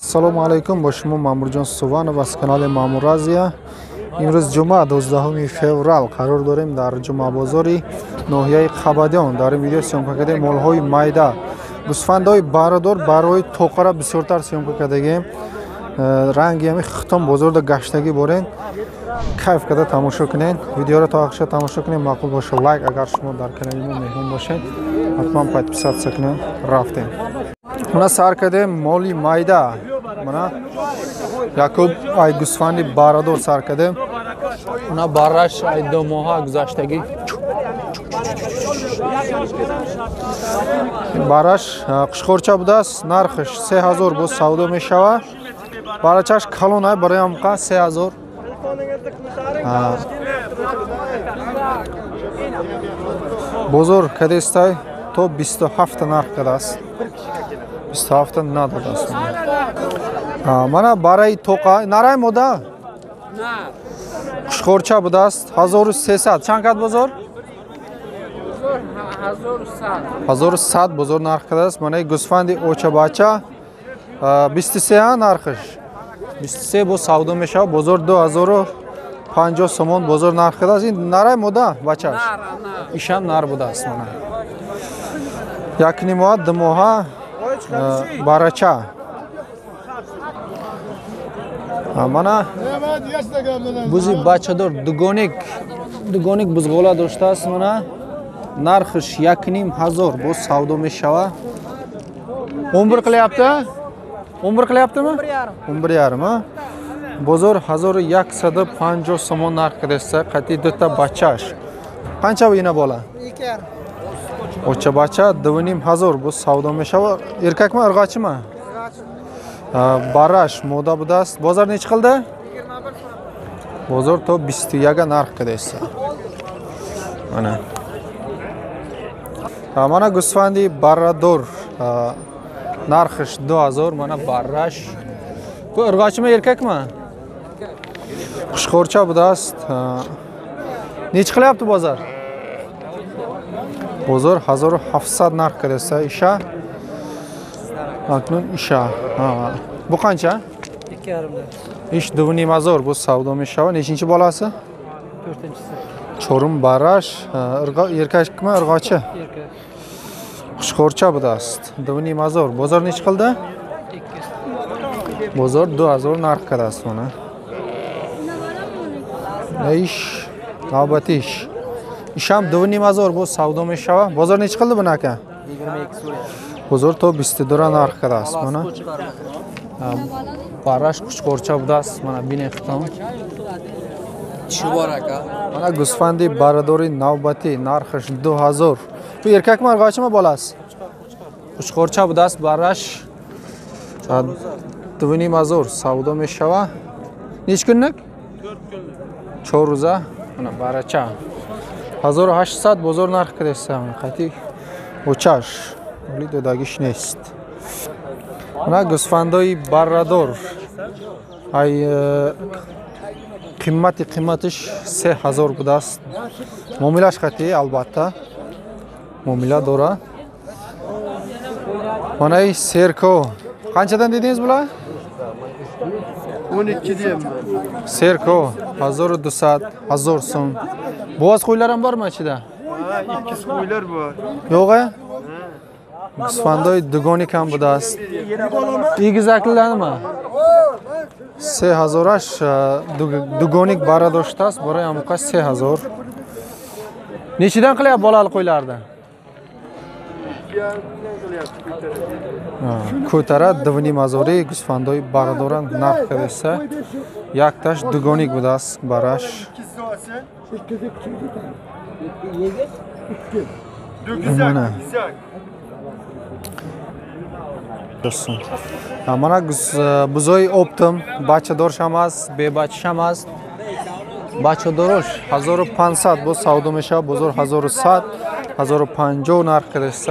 Салому алайкум, бо шумо Маъмурҷон Суванов аз канали Маъмур Азия. Имрӯз ҷумъа, 12 феврал, қарор дорем дар ҷумъабозори ноҳияи Қабадиён. Дар ин видео съёмка кардем молҳои майда, гӯсфандҳои барадор барои тоқара бисёртар съёмка кардагем. Ранги ҳами хитом бозорда гаштагӣ борен, кайф карда тамошо кунед. Видеоро то охирша тамошо кунед, маъқул боша лайк. Агар шумо дар канали мо меҳмон бошед, ҳатман подписаться кунед. Рафтем. Мана сар кардем моли майда. Мана якуб ай гӯсфанди барадор сар кардем. Мана барраш ай 2 моҳа гузаштагӣ. Бараш қушқорча будааст, нархаш 3000 боз савдо мешавад. Барачаш калон ай барои ҳамқа 3000. Бозор кадестай то 27 нарх кардааст. 27 надодааст. Мана бараи тоқа нарай мода? Қушқорча будааст 1300. Чанд кад бозор? 1100 бозор нарх кардааст. Мана гӯсфанди очабача 23 нархаш. 23 боз савдо мешавад. Бозор 2050 сомон бозор нарх кардааст. Ин нарай мода бачаш? Ишам нар будааст. Мана 1.5 моҳа, 2 моҳа барача. Мана бузи бачадор дугоник бузғола доштааст. Мана нархаш 1500 боз савдо мешавад. 11 qilyapti? 11 qilyaptimi? 11.5. Бозор 1150 сомон нарх кардааст. Қати дута бачаш. Қанча ина бола? 2.5. Оча бача 2500 боз савдо мешавад. Эркакми, ырг'ачими? Бараш мода будааст. Бозор nechi qildi? Бозор то 21 нарх кардааст. Мана. Мана гӯсфанди баррадор нархаш 2000. Мана барраш. Бу ырг'ачими, эркакми? Қушқорча будааст. Nechi qilyapti bozor? Бозор 1700 нарх кардааст. Иша. Акнун иша. Бу қанча? 2.5. Иш 2500 боз савдо мешавад. Нечинчи болasi? 4-inchisi. Чорум бараш. Erkakmi, ырг'ochi? Erkak. Qushqorcha будааст. 2500. Бозор nechi qildi? 2. Бозор 2000 нарх кардааст. Mana. Иш навбати иш. Ишам 2500 боз савдо мешавад. Бозор nechi qildi buni aka? 22 Бозор то 22 нарх кардааст. Mana. Бараш қушқорча будааст. Mana бинед хитом. Чӣ бор ака? Мана гӯсфанди барадори навбатӣ нархаш 2000. Бу эркакми, ырг'очими болasi? Қушқорча будааст. Бараш 2500 савдо мешавад. Nechi kunlik? 4 рӯза. Мана барача 1800 бозор нарх кардааст. Қати очаш оли додагиш нест. Мана гӯсфандои баррадор ай қиматиш 3000 будааст. Муомилаш қати албатта муомила дора. Мана ин серко қанчадан дидинgiz bular? 12 deyapman. Серко 1200, 1000 so'm. Bo'g'oz qo'ylar ham bormi ichida? Ha, ikkiz qo'ylar bor. Yo'q-a? Гӯсфандои дугоник ҳам будааст. Egizaklarmi? 3000-аш дугоник бара доштааст, барои ҳамуқа 3000. Nechidan qilyapti bolali qo'ylarni? Ko'tara 2500 гӯсфандои барадоран нарх кардааст. Якташ дугоник будааст бараш. Mana. Мана бузои оптом бачадоршам аст, бебачашам аст. Бачадорош 1500 боз савдо мешавад. Бозор 1100, 1050 нарх кардааст.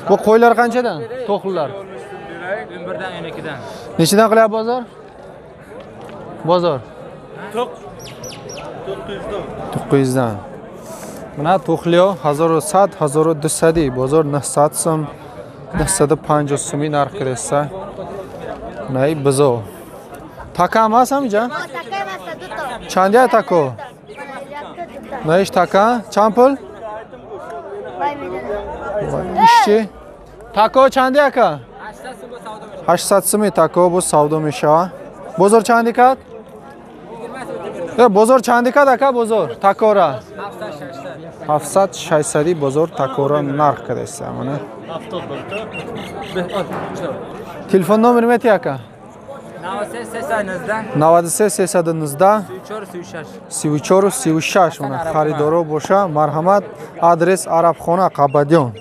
Bu qo'ylar qanchadan? To'qlilar. 11dan 12dan. Nechidan qilyapti bozor? Bozor. To'q 900dan. 900dan. Mana to'qliyo 1100, 1200 бозор 900 сом. 950 сӯми нарх кардааст. Най бизо. Така ҳам ҳаст ҳаминҷа? Чандия тако? Наиш така? Чанд пул? Ишчи? Тако чанди ака? 800 сӯми тако боз савдо мешава. Бозор чанди кард? Бозор чанди кард ака бозор? Такора? 700-600 бозор такора нарх кардааст. Телефон номер мети ака? 93 319 34 36. Харидоро боша, марҳамат. Адрес Арабхона, Қабадиён.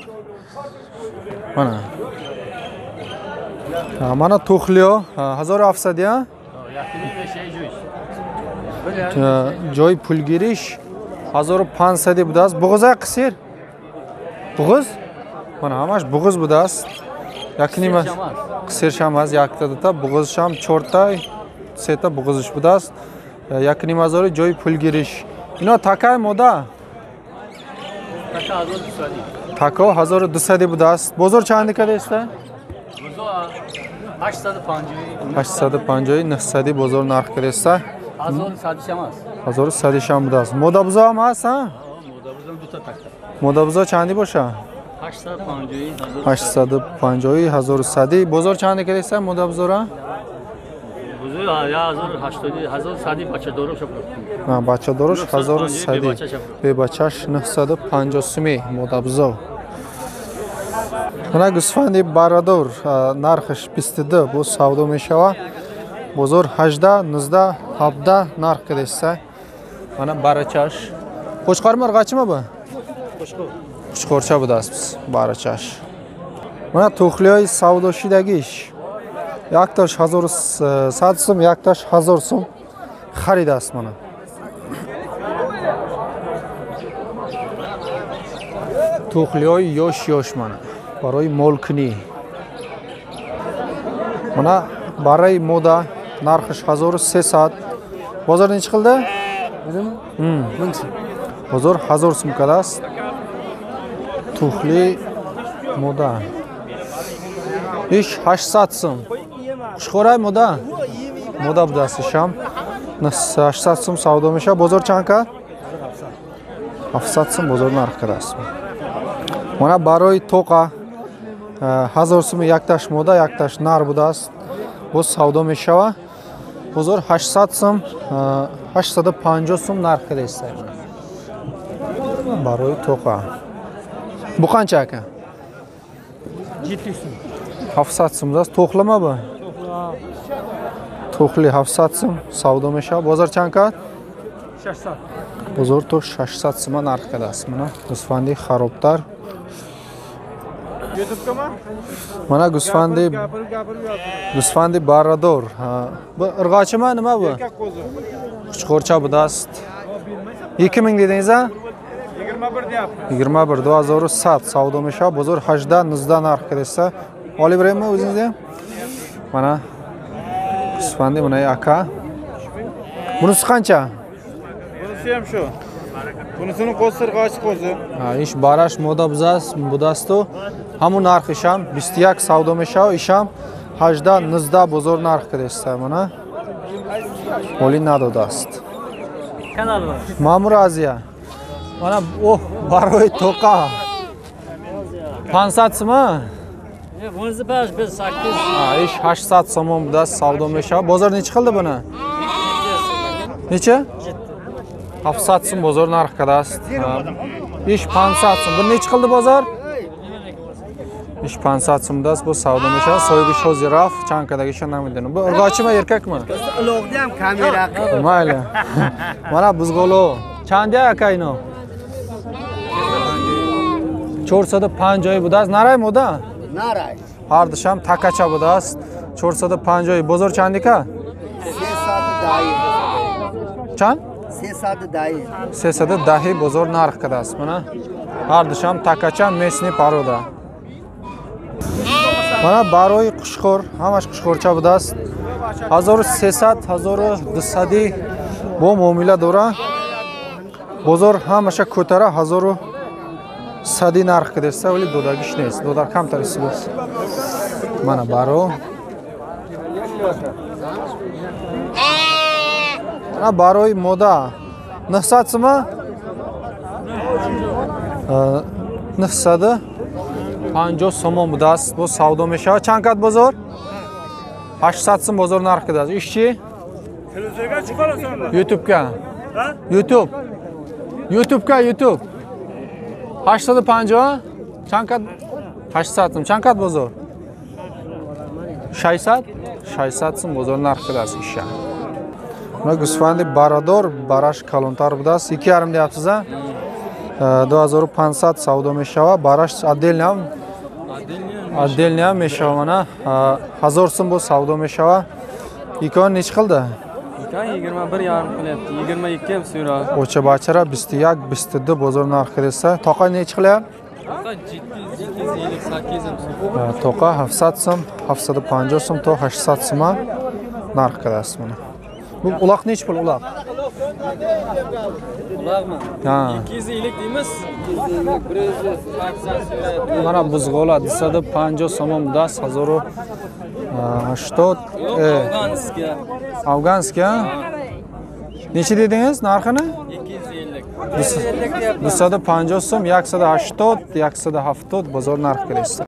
Мана. Мана тухлиё 1700 я? Ҷои пулгириш 1500 будааст. Буғуза қисир? Буғуз? Мана ҳамаш буғуз будааст. Якнима қисиршам аст, якта дута, буғузшам чорта, сета буғузш будааст. Якним ҳазори ҷои пулгириш. Ино такай мода? Тако 1200 будааст. Бозор чанди кардааст? 850 900 бозор нарх кардааст. 1100 шам будааст. Модабузо ҳам ҳаст, ҳа? Модабузо чанди боша? 850 1100. Бозор чанди кардааст модабузора? Бачадорош 1100, бебачаш 950 сӯми модабузо. Мана гӯсфанди барадор нархаш 22 боз савдо мешава. Бозор 18, 19, 17 нарх кардааст. Мана барачаш. Қӯчқор марғачима бу? Қӯчқорча будааст барачаш. Мана тухлиҳои савдошидагиш. Якташ 1100 сум, якташ 1000 сум харидааст мана. Тухлиҳои ёш ёш мана барои молкунӣ. Мана барои мода нархаш 1300. Бозор нечи қилди? Бозор 1000 сум кардааст. Тухли мода. Иш 800 сум. Қушқорай мода? Мода будааст ишам. 800 сум савдо мешавад. Бозор чанд кард? 700 сум бозор нарх кардааст. Мана барои тоқа 1000 сум якташ мода, якташ нар будааст. Боз савдо мешавад. Бозор 800 сум, 850 сум нарх кардааст. Барои тоқа. Бу қанча ака? 700 сум. 700 сум будааст. Тоқлама бу? Тухли 700 сум савдо мешавад. Бозор чанд кард? 600. Бозор то 600 сума нарх кардааст. Мана гӯсфанди харобтар. Мана гӯсфанди баррадор. Ирғочима nima bu? Quchqorcha будааст. 2000 dedingiz a? 21 deyapti. 21 2100 savdo mешавад. Бозор 18 19 нарх кардааст. Olib beraymi o'zingizni ham? Mana гӯсфанди mana aka. Bunisi qancha? Bunisi ham shu. Bunisini qo'zi irg'ochi qo'zi. Ha, ish barash moda budastu. Ҳамун нарх ишам 21 савдо мешавад, ишам 18 19 бозор нарх кардааст. Мана моли надодааст. Маъмур Азия. Мана оҳ барои тоқа 500 сума? Bunisi 5 biz 8. Иш 800 сомон будааст савдо мешавад. Бозор нечи қилди буни? Necha? 700 сум бозор нарх кардааст. Иш 500 сум. Буни нечи қилди бозор? Иш 500 сум будааст, бо савдо мешавад. Соҳиби шози рафт, чанд кардагиша намедонам. Бу ирғочима эркакми? Uloqni ham kamera qil. Mayli. Mana buzg'olo. Чандия ака ино? 450 будааст. Нарай мода? Нарай. Ҳардушам такача будааст. 450. Бозор чандика? 310. Чанд? 310. 310 бозор нарх кардааст. Мана ҳардушам такача местни парода. Мана барои қушқор, ҳамаш қушқорча будааст. 1300, 1200 бо муомила дора. Бозор ҳамаша кӯтара сади нарх кидеста, вале додагиш нест. Додар камтар истибос. Мана баро. Мана барои мода 900 сума? 950 сомон будааст. Боз савдо мешавад. Чанд кат бозор? 800 сум бозор нарх кидааст. Иш чи? Ютубка. Ютуб. Ютубка, Ютуб. 850? Чанд кат? 800 сум. Чанд кат бозор? 600? 600 сум бозор нарх кидааст иша. Мана гӯсфанди барадор, бараш калонтар будааст. 2,5 deyapsiz, а? 2500 савдо мешавад. Бараш отдельно мешавад. Мана 1000 сум боз савдо мешавад. Икон нech qildi? Ikon 21,5 qilyapti. 22 ham so'radi. O'cha bachara 21, 22 bozor narxi desa, toqa nech qilyapti? Toqa 758 ham so'radi. Toqa 700 сум, 750 сум то 800 сум нарх qilasiz buni. Bu uloq nech pul uloq? Uloqmi? Ha. 250 deymiz. 180 so'rayapti. Mana buzg'ola 250 сомон будааст, 1080. Afg'onskiy. Afg'onskiy. Necha dedingiz narxini? 250. 250 сум, 180, 170 bozor narxi kelaydi.